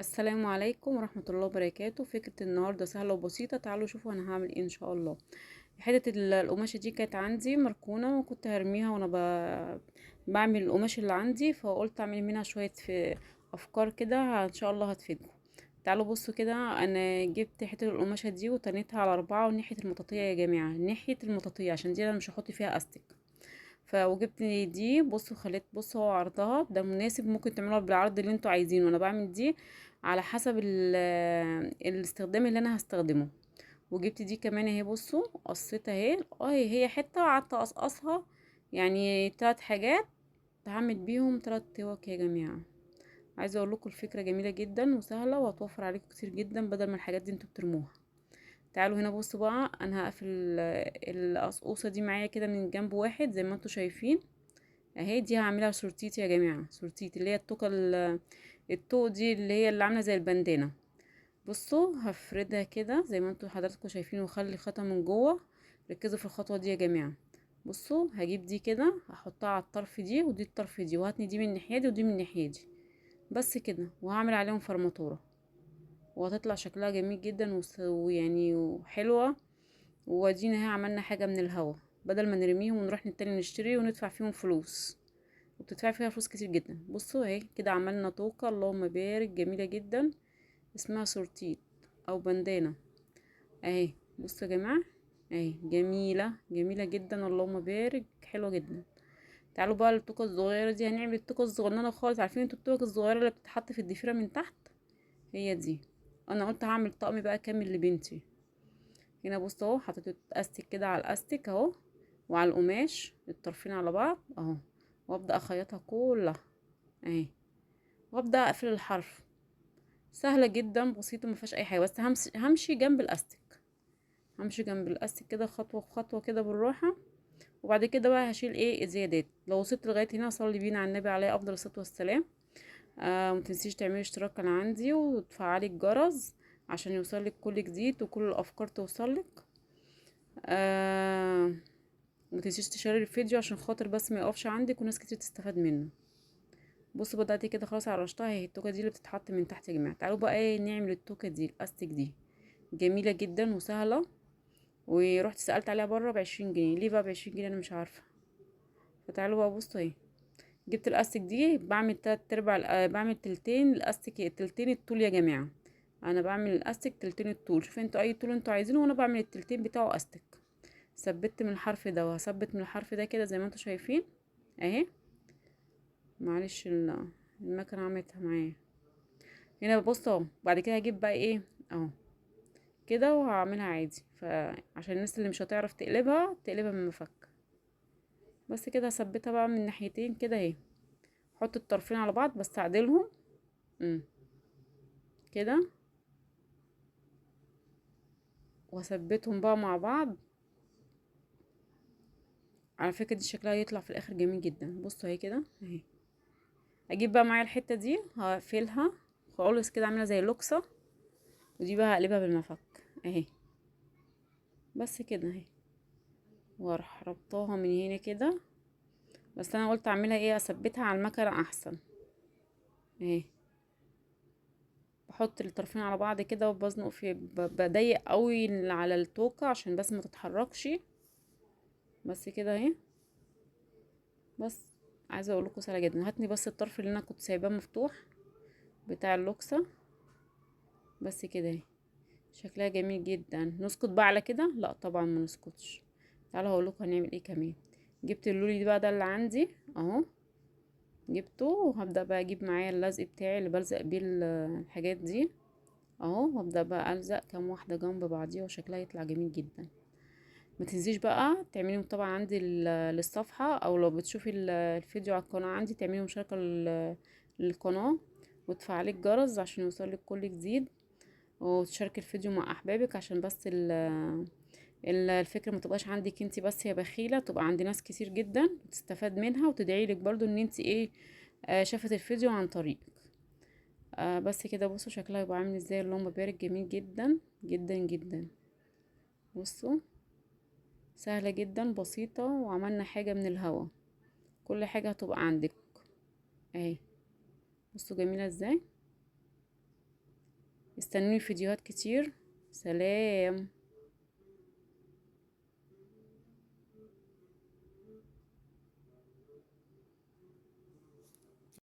السلام عليكم ورحمة الله وبركاته. فكرة النهاردة سهلة وبسيطة، تعالوا شوفوا انا هعمل ايه ان شاء الله. حتة القماشة دي كانت عندي مركونة وكنت هرميها وانا بعمل القماش اللي عندي، فقلت اعمل منها شوية في افكار كده ان شاء الله هتفيدكم. تعالوا بصوا كده، انا جبت حتة القماشة دي وتنيتها على 4 وناحية المطاطية يا جماعة، ناحية المطاطية عشان دي انا مش هحط فيها استك. وجبت دي، بصوا خليت، بصوا هو عرضها ده مناسب، ممكن تعملوها بالعرض اللي انتوا عايزينه. انا بعمل دي على حسب الاستخدام اللي انا هستخدمه. وجبت دي كمان اهي، بصوا قصيتها اهي، هي حتة قعدت اقصقصها، يعني 3 حاجات هعمل بيهم 3 توك يا جماعة. عايزه اقول لكم الفكرة جميلة جدا وسهلة وهتوفر عليكم كتير جدا بدل ما الحاجات دي انتوا بترموها. تعالوا هنا بصوا بقى، انا هقفل القصقوصه دي معايا كده من جنب واحد زي ما انتوا شايفين اهي. دي هعملها سورتيت يا جماعة، سورتيت اللي هي التوكه الطوق دي اللي هي اللي عامله زي البندانه. بصوا هفردها كده زي ما انتوا حضراتكم شايفين، واخلي خيطها من جوه. ركزوا في الخطوة دي يا جماعة. بصوا هجيب دي كده هحطها على الطرف دي ودي الطرف دي، وهاتني دي من الناحية دي ودي من الناحية دي بس كده، وهعمل عليهم فرماتوره وهتطلع شكلها جميل جدا ويعني وحلوه. وادينا اهي عملنا حاجة من الهوا، بدل ما نرميهم ونروح نتاني نشتري وندفع فيهم فلوس، وبتدفع فيها فلوس كتير جدا. بصوا اهي كده عملنا توكه اللهم بارك جميلة جدا، اسمها سورتيت او بندانه اهي. بصوا يا جماعة اهي جميلة جميلة جدا اللهم بارك، حلوة جدا. تعالوا بقى للتوكه الصغيرة دي، هنعمل التوكه الصغننه خالص. عارفين انتوا التوكه الصغيرة اللي بتتحط في الضفيره من تحت؟ هي دي. انا قلت هعمل طقم بقى كامل لبنتي. هنا بصوا اهو، حطيت الاستك كده على الاستك اهو وعلى القماش الطرفين على بعض اهو، وابدا اخيطها كلها اهي، وابدا اقفل الحرف. سهلة جدا بسيطة ما فيهاش اي حاجة، بس همشي جنب الاستك، همشي جنب الاستك كده خطوة بخطوة كده بالراحة. وبعد كده بقى هشيل ايه الزيادات. لو وصلت لغاية هنا صلي بينا على النبي عليه افضل الصلاة والسلام. ما تنسيش تعملي اشتراك انا عندي وتفعلي الجرس عشان يوصلك كل جديد وكل الافكار توصلك. ما تنسيش تشيري الفيديو عشان خاطر بس ما يقفش عندك وناس كتير تستفاد منه. بصوا بدات كده خلاص عرشتها اهي، التوكه دي اللي بتتحط من تحت يا جماعة. تعالوا بقى ايه نعمل التوكه دي، الاستك دي جميلة جدا وسهلة، ورحت سالت عليها بره ب20 جنيه. ليه بقى ب20 جنيه انا مش عارفه. فتعالوا بقى بصوا اهي، جبت الاستك دي بعمل تلات ارباع بعمل تلتين الاستك، تلتين الطول يا جماعة. انا بعمل الاستك تلتين الطول، شوفوا انتوا اي طول انتوا عايزينه، وانا بعمل التلتين بتاعه استك. ثبت من الحرف ده وهثبت من الحرف ده كده زي ما انتوا شايفين اهي. معلش المكنه عملتها معايا هنا. بصوا اهو، بعد كده هجيب بقى ايه اهو كده وهعملها عادي، فعشان الناس اللي مش هتعرف تقلبها تقلبها من المفك بس كده. هثبتها بقى من ناحيتين كده اهي، احط الطرفين على بعض بس اعدلهم كده، واثبتهم بقى مع بعض. على فكرة دي شكلها يطلع في الاخر جميل جدا. بصوا اهي كده اهي. اجيب بقى معايا الحتة دي هقفلها خالص كده، عاملة زي اللوكسة، ودي بقى هقلبها بالمفك اهي بس كده اهي، واروح ربطاها من هنا كده. بس انا قلت اعملها ايه، اثبتها على المكنة احسن اهي. بحط الطرفين على بعض كده وبزنق في، بضيق قوي على التوكة عشان بس ما تتحركش بس كده اهي. بس عايزه اقول لكم سهلة جدا. هاتني بس الطرف اللي انا كنت سايباه مفتوح بتاع اللوكسه بس كده اهي، شكلها جميل جدا. نسكت بقى على كده؟ لا طبعا ما نسكتش. تعالوا هقول لكم هنعمل ايه كمان. جبت اللولي دي بقى، ده اللي عندي اهو جبته، وهبدا بقى اجيب معايا اللزق بتاعي اللي بلزق بيه الحاجات دي اهو، وابدا بقى الزق كام واحدة جنب بعضيها وشكلها يطلع جميل جدا. ما تنسيش بقى تعملي متابعه عندي للصفحه، او لو بتشوفي الفيديو على القناة عندي تعملي مشاركة للقناة وتفعلي الجرس عشان يوصلك كل جديد، وتشاركي الفيديو مع احبابك عشان بس الفكرة ما تبقاش عندك انتي بس يا بخيله، تبقى عند ناس كتير جدا وتستفاد منها وتدعي لك برضو ان انتي ايه، شافت الفيديو عن طريقك. بس كده. بصوا شكلها يبقى عامل ازاي، اللهم بارك، جميل جدا جدا جدا. بصوا سهلة جدا بسيطة، وعملنا حاجة من الهوا، كل حاجة هتبقى عندك اهي. بصوا جميلة ازاي. استنوني فيديوهات كتير. سلام.